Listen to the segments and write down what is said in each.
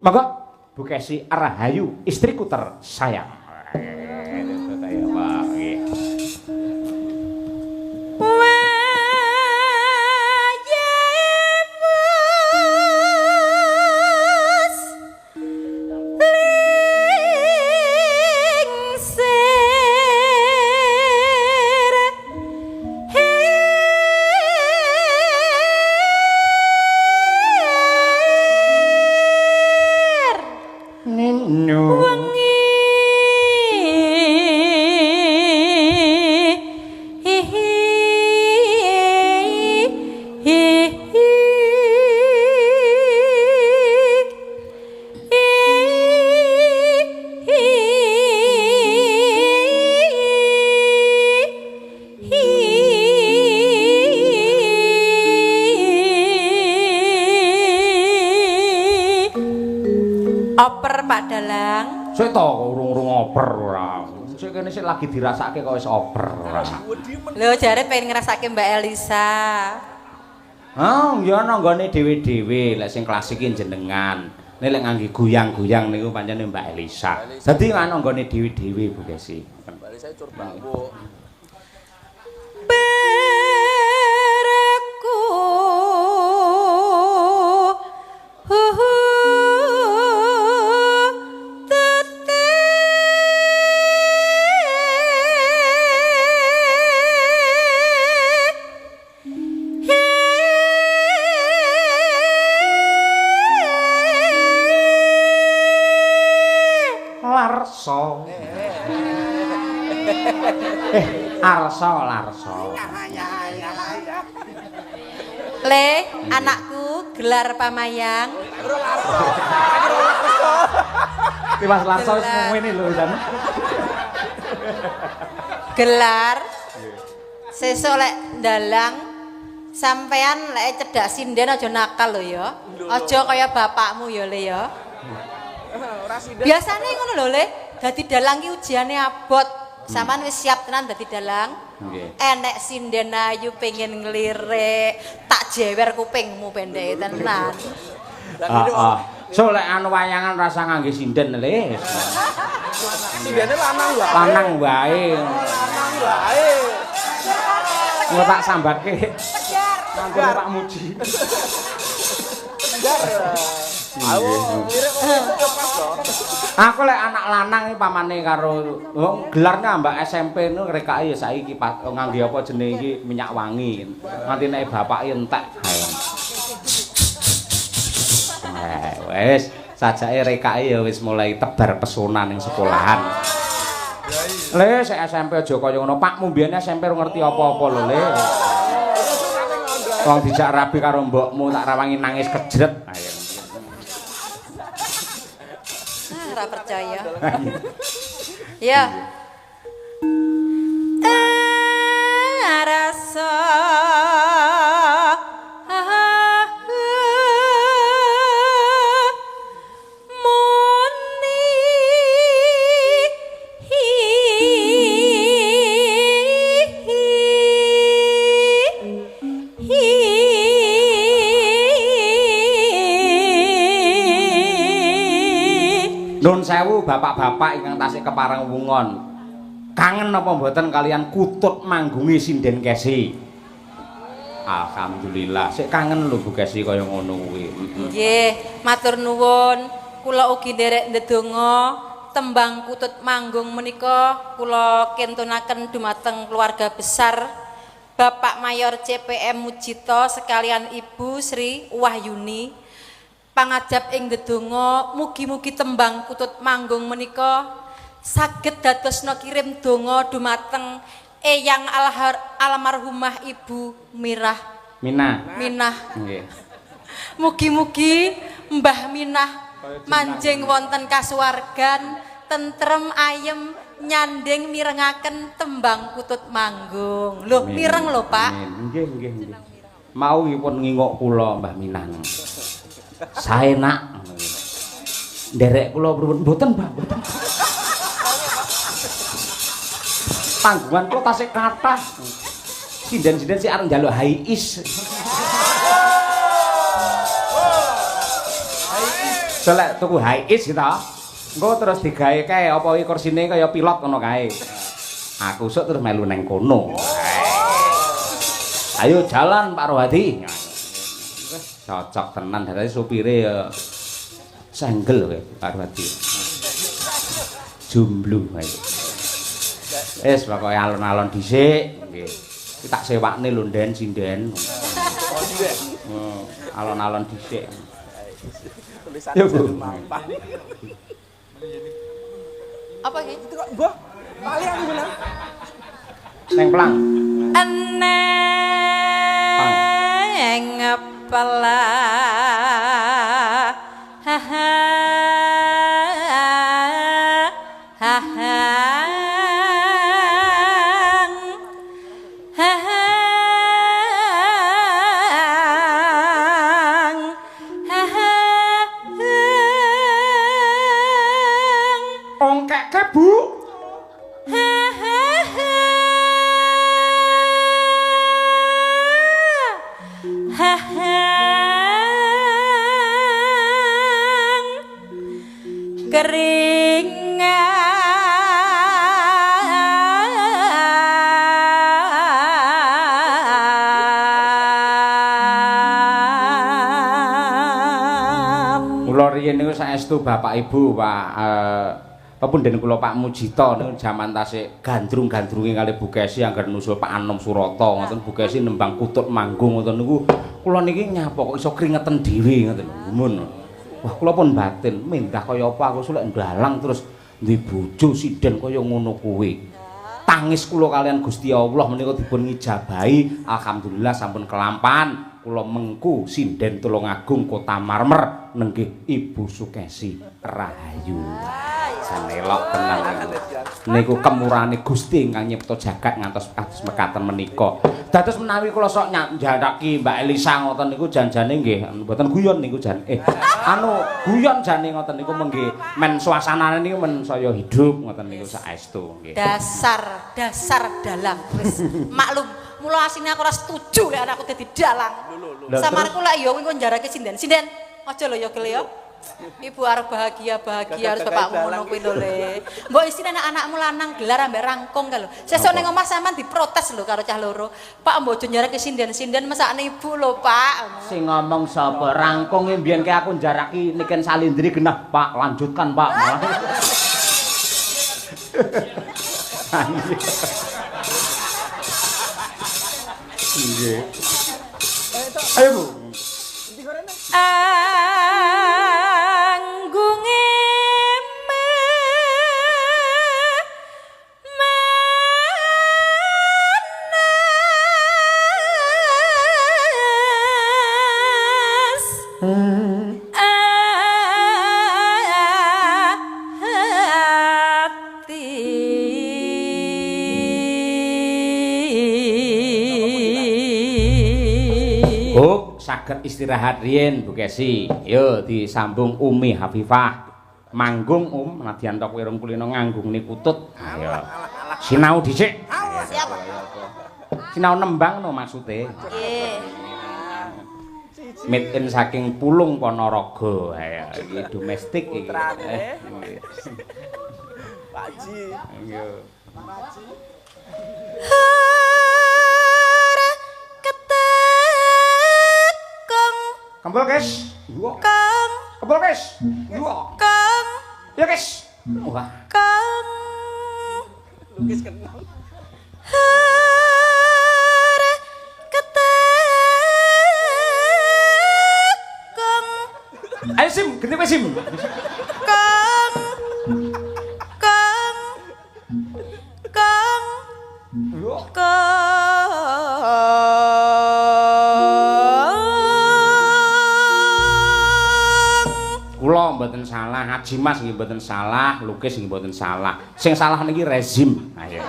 Monggo Bu Kesi Rahayu, istriku tersayang. Ya, Pak. Nggih. Nino. Oper Pak Dalang. Sik to urung-urung oper ora. Sik kene sik lagi dirasake kok wis oper ora. Lho jare pengen ngrasake Mbak Elisa. Ah, ya ana nggone dhewe-dhewe lek sing klasik ki jenengan. Nek lek ngangge goyang-goyang niku pancene Mbak Elisa. Dadi ana nggone dhewe-dhewe Bu Kesi. Mbak Elisa cur bambu. Berku Larso. Arsa Larso. Le, anakku gelar pamayang. Tiwas Larso wis ngene lho jan. Gelar. Sesuk lek ndalang sampean lek cedhak sinden aja nakal lho ya. Aja kaya bapakmu ya Le ya. Biasane ngono lho Le, dadi dalang ki ujiane abot. Sampean wis siap tenan dadi dalang? Nggih. Enek sinden ayu pengen nglirik, tak jewer kupingmu pendeke tenan. Heeh. So lek anu wayangan rasa ngangge sinden Le. Sindene lanang wae. Lanang wae. Lanang wae. Engko tak sambatke. Mangkene Pak Muji. Tegar. Awo, lirik kok itu pas to. Aku lek anak lanang iki pamane karo wong gelarnya mbak SMP nu rekake ya saiki ngangge apa jenenge iki minyak wangi. Nganti nek bapake entek. Ayo. Wis sajake rekake ya wis mulai tebar pesona ning sekolahan. Le sik SMP aja kaya ngono. Pakmu mbiyen SMP ora ngerti apa-apa lho Le. Wong dijak rabi karo mbokmu tak rawangi nangis kejret. Ayo. Ora percaya. Ya. Rasa muni Nun sewu bapak-bapak ingkang tasih kepareng wungon. Kangen napa mboten kalian kutut manggungi sinden Kesi? Alhamdulillah, sik kangen lho Bu Kesi kaya ngono kuwi. Nggih, matur nuwun. Kula ugi nderek ndedonga tembang kutut manggung menika kula kintunaken dumateng keluarga besar Bapak Mayor CPM Mujito sekalian Ibu Sri Wahyuni. Pangajap ing ndedonga mugi-mugi tembang kutut manggung menika saged dadosna kirim donga dumateng Eyang almarhumah Ibu Mirah Minah. Minah. Nggih. Mugi-mugi Mbah Minah manjing wonten kasuwargan tentrem ayem nyanding mirengaken tembang kutut manggung. Lho mireng lho Pak. Nggih nggih nggih. Mau pun ngingok kula Mbah Minah. Sae nak. Nderek kula pripun? Mboten, Mbah, mboten. Tanggungan kula tasih kathah. Sinden-sinden sik arep njaluk high is. Selek tuku high is gitu. Engko terus digawe kae apa iki kursine kaya pilot ngono kae. Aku sok terus melu neng kono. Ayo jalan Pak Rohadi. Cocok tenan dadi supire ya senggel kowe Pak Rohadi. Jomblo ae. Wis pokoke alon-alon dhisik nggih. Iki tak sewakne lho Nden sinden. Alon-alon dhisik. Tulisane mampan. Apa iki? Itu kok mbah lali aku menang. Neng pelang. Eneng pelang. Ha ha ha ha. Bu. Keringan. Kula riyin niku saestu Bapak Ibu, Pak pepunden kula Pak Mujito niku jaman tasik gandrung-gandrunge kali Bu Kesi angger nusul Pak Anom Surata ngoten Bu Kesi nembang kutut manggung ngoten niku kula niki nyapa kok iso kringeten dhewe ngoten lho gumun. Wah kula pun batin mendah kaya apa aku sulek ndalang terus duwe bojo sinden kaya ngono kuwi. Tangis kula kalian Gusti Allah menika dipun ngijabahi alhamdulillah sampun kelampan kula mengku sinden Tulungagung Kota Marmer nenggih Ibu Sukesi Rahayu. Sanelok tenan niku. Niku kemurane Gusti ingkang nyipta jagat ngantos kados mekaten menika. Dados menawi kula sok njaraki Mbak Elisa ngoten niku janjane nggih mboten guyon niku jan. Anu guyon jane ngoten niku mengge men suasanane niku men saya hidup ngoten niku saestu nggih. Dasar dasar dalang wis maklum mula asine aku ora setuju lek anakku dadi dalang. Samarku lek ya kuwi njarake sinden. Sinden aja lho ya gele ya. Ibu arep bahagia-bahagia harus bapakmu ngono kuwi lho Le. Mbok isine anak-anakmu lanang gelar ambek rangkung kae lho. Sesuk ning omah sampean diprotes lho karo cah loro. Pak mbok aja njarake sinden-sinden mesakne ibu lho, Pak. Sing ngomong sapa? Rangkung mbiyen ke aku njaraki Niken Salindri genah, Pak, lanjutkan, Pak. Nggih. Ayo, Bu. Anggunge manas ati. Hop, saged istirahat riyin Bu Kesi. Yo disambung Umi Hafifah. Manggung nadyan to kowe rong kulino nganggungne kutut. Ayo. Sinau dhisik. Siap. Sinau nembang no maksude. Nggih. Made in saking Pulung Ponorogo. Ayo iki domestik iki. Pak Ji. Nggih. Pak Ji. Kembul, Kes. Kang. Kembul, Kes. Kang. Ya, Kes. Wah. Kang. Lukis kenal. Ketekung. Ayo Sim, gede kowe Sim. Kang. Kang. Kang. Kang. Kula mboten salah, Haji Mas nggih mboten salah, lukis nggih mboten salah. Sing salah niki rezim. Ayo.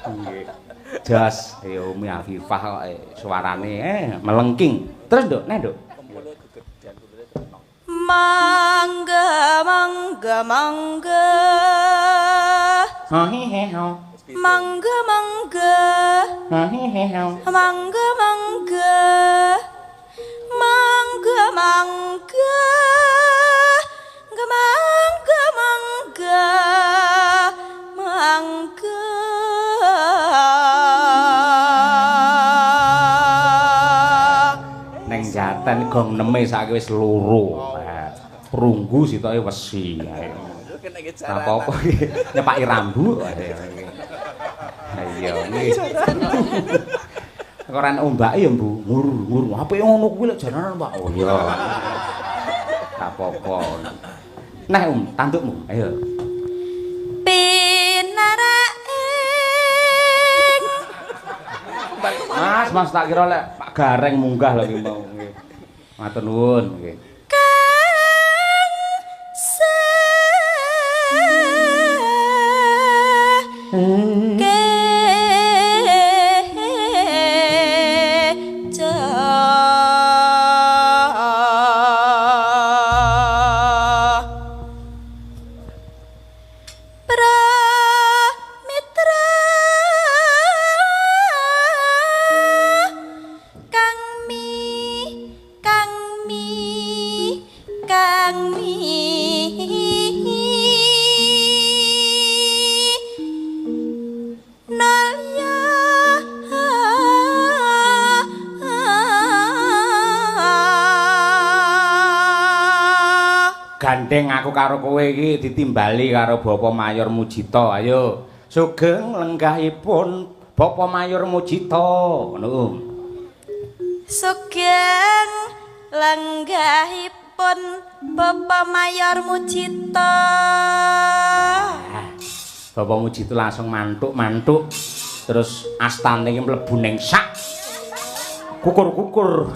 Nggih. Jos, ya Umi Afifah kok suarane melengking. Terus Nduk, neh Nduk. Mangga mangga mangga. Ha he he ho. Mangga mangga. Ha he he ho. Mangga mangga. Mangga mangga mangga mangga mangga. Neng Jaten gong neme saiki wis loro. Prunggu sitoke wesi. Apa-apa nyepaki rambu. Iya iki. Ora ombake ya, Bu. Ngur-ngur. Apike ngono kuwi lek jaranan, Pak. Oh iya. Ora apa-apa. Nah, tandukmu. Ayo. Pinaraing. Mas, Mas tak kira lek Pak Gareng munggah lho ki mau nggih. Matur nuwun nggih. Kang Gandeng aku karo kowe iki ditimbali karo Bapak Mayor Mujito. Ayo, sugeng lenggahipun Bapak Mayor Mujito. Ngono. Sugeng lenggahipun Bapak Mayor Mujito. Bapak Mujito langsung mantuk-mantuk terus astane iki mlebu ning sak. Kukur-kukur.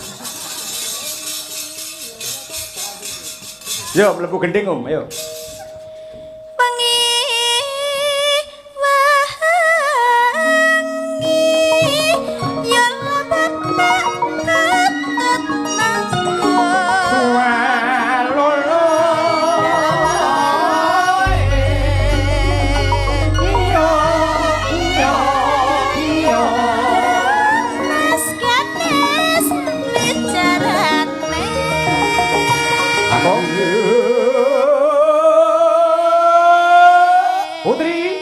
Yo mlebu gending, Om, ayo. Wengi wangi ya bapak katut manggo. Walolo. Iyo iyo iyo. Mas Ganes wicarane. Aku Putri.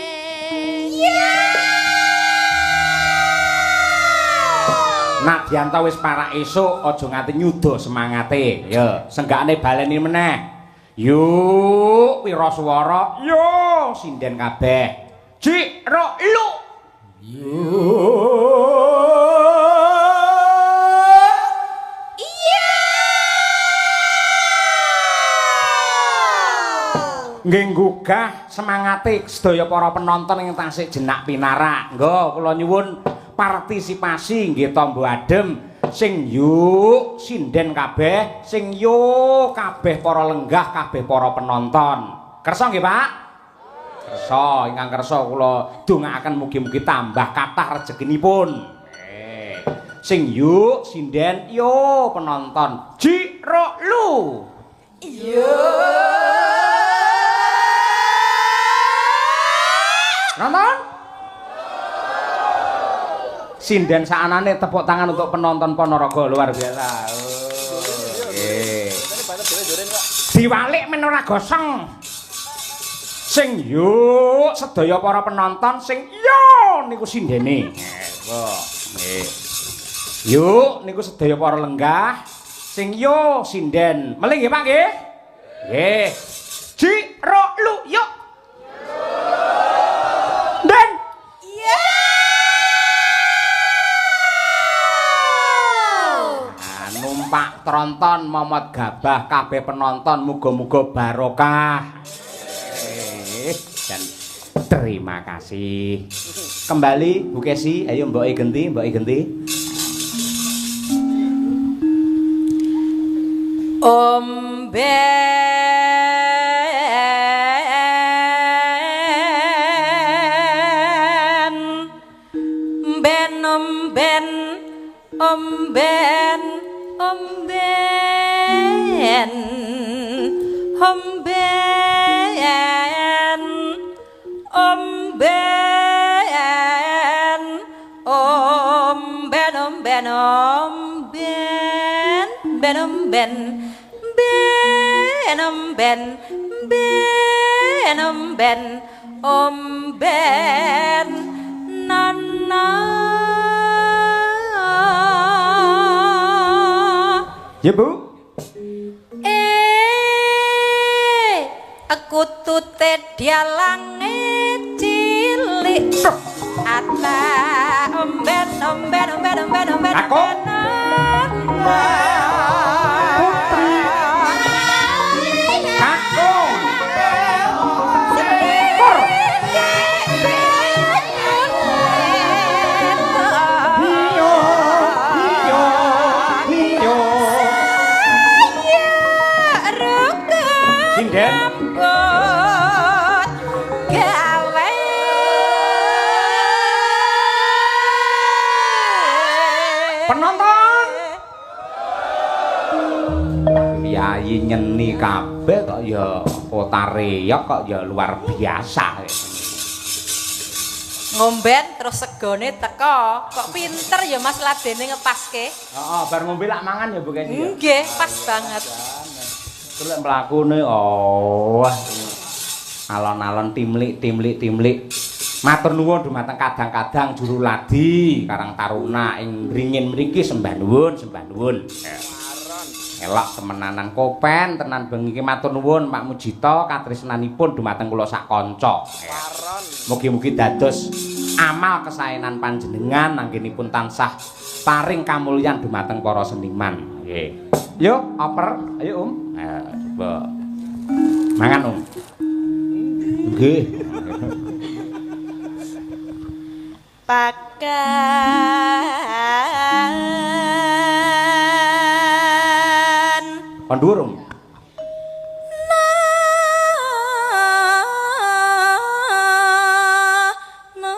Nadianta wis parak esuk, aja nganti nyuda semangate. Ya, senggakane baleni meneh. Yuk, wiraswara, yo sinden kabeh. Jik ro lu. Iya. Nggih nggugah semangate sedaya para penonton ing tasih jenak pinarak. Nggo kula nyuwun partisipasi nggih tombo adem sing yuk sinden kabeh, sing yo kabeh para lenggah, kabeh para penonton. Kersa nggih, Pak? Kersa, ingkang kersa kula dongaaken mugi-mugi tambah kathah rezekinipun. Sing yuk sinden yo penonton. Ji ro lu. Yo. Nonton? Sinden saanane tepuk tangan untuk penonton Ponorogo luar biasa. Nggih. Diwalik men ora gosong. Sing yuk sedaya para penonton sing yo niku sindene. Nggih. Yuk niku sedaya para lenggah sing yo sinden. Meling nggih Pak nggih? Nggih. Ji ro lu yuk. Den. Iya. Nah, numpak tronton momot gabah kabeh penonton muga-muga barokah. Dan terima kasih. Kembali Bu Kesi, ayo mboke genti, mboke genti. Omben ben omben omben omben omben omben omben omben omben ben omben ben ben ben ben omben nana. Ya Bu. Kutute dialange cilik ata omben omben omben omben omben Kakung. Putri. Kakung. Pur. Hiyo hiyo hiyo. Sinden. Penonton. Piyayi nyeni kabeh kok ya kota reyok kok ya luar biasa. Ngomben terus segone teko. Kok pinter ya Mas ladene ngepaske. Heeh, bar ngombe lak mangan ya Bu Kesi ya. Nggih, pas banget. Terus lek mlakune oh alon-alon timlik timlik timlik. Matur nuwun dumateng kadang-kadang juru ladi Karang Taruna ing ringin mriki sembah nuwun, sembah nuwun. Elok temenanan kopen tenan bengi iki matur nuwun Pak Mujito katresnanipun dumateng kula sak kanca. Mugi-mugi dados amal kesaenan panjenengan anggenipun tansah paring kamulyan dumateng para seniman. Nggih. Yo oper, ayo Om. Ayo coba. Mangan Om. Nggih. Pakan kon dhuwur Om. Na na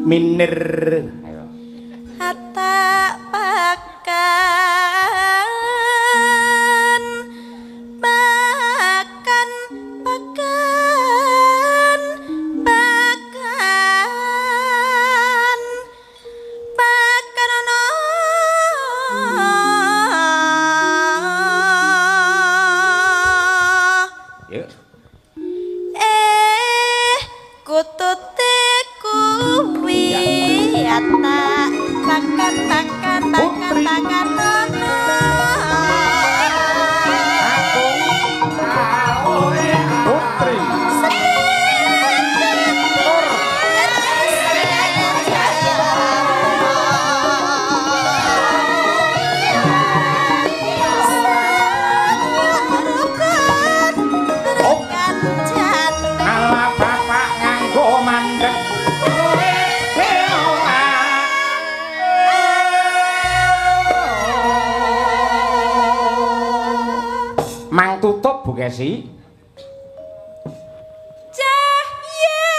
Minir. Ayo. Hatta pakan pakan pakan pakan pakan ana. Yuk. Kutute kuwi ata pakan pakan pakan pakan ana. Putri. Ala bapak nganggo mandek. Mang tutup Bu Kesi. Cahyat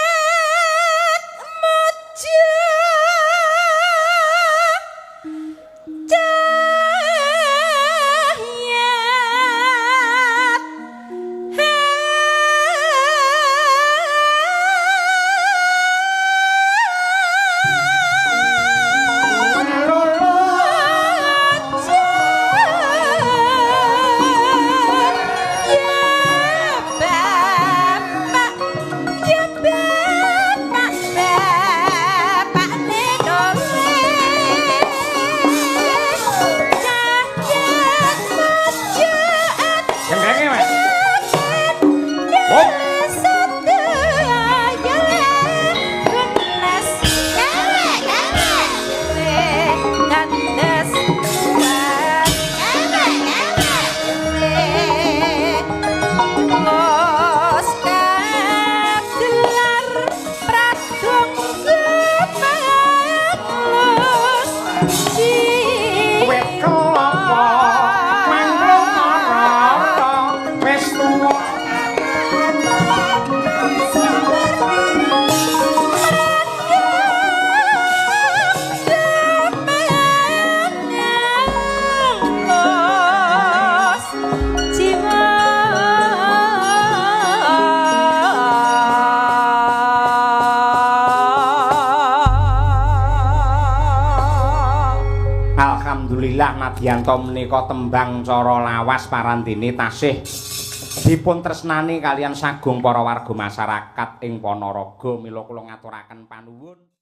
mojo cahyat ya bapak bapak nedole cahyat mojo Gendenge Mas. Oh. Wit kelapa mangklung ora wis tuwa. Alhamdulillah nadyan menika tembang cara lawas parandene tasih dipun tresnani kaliyan sagung para warga masyarakat ing Ponorogo. Mila kula ngaturaken panuwun.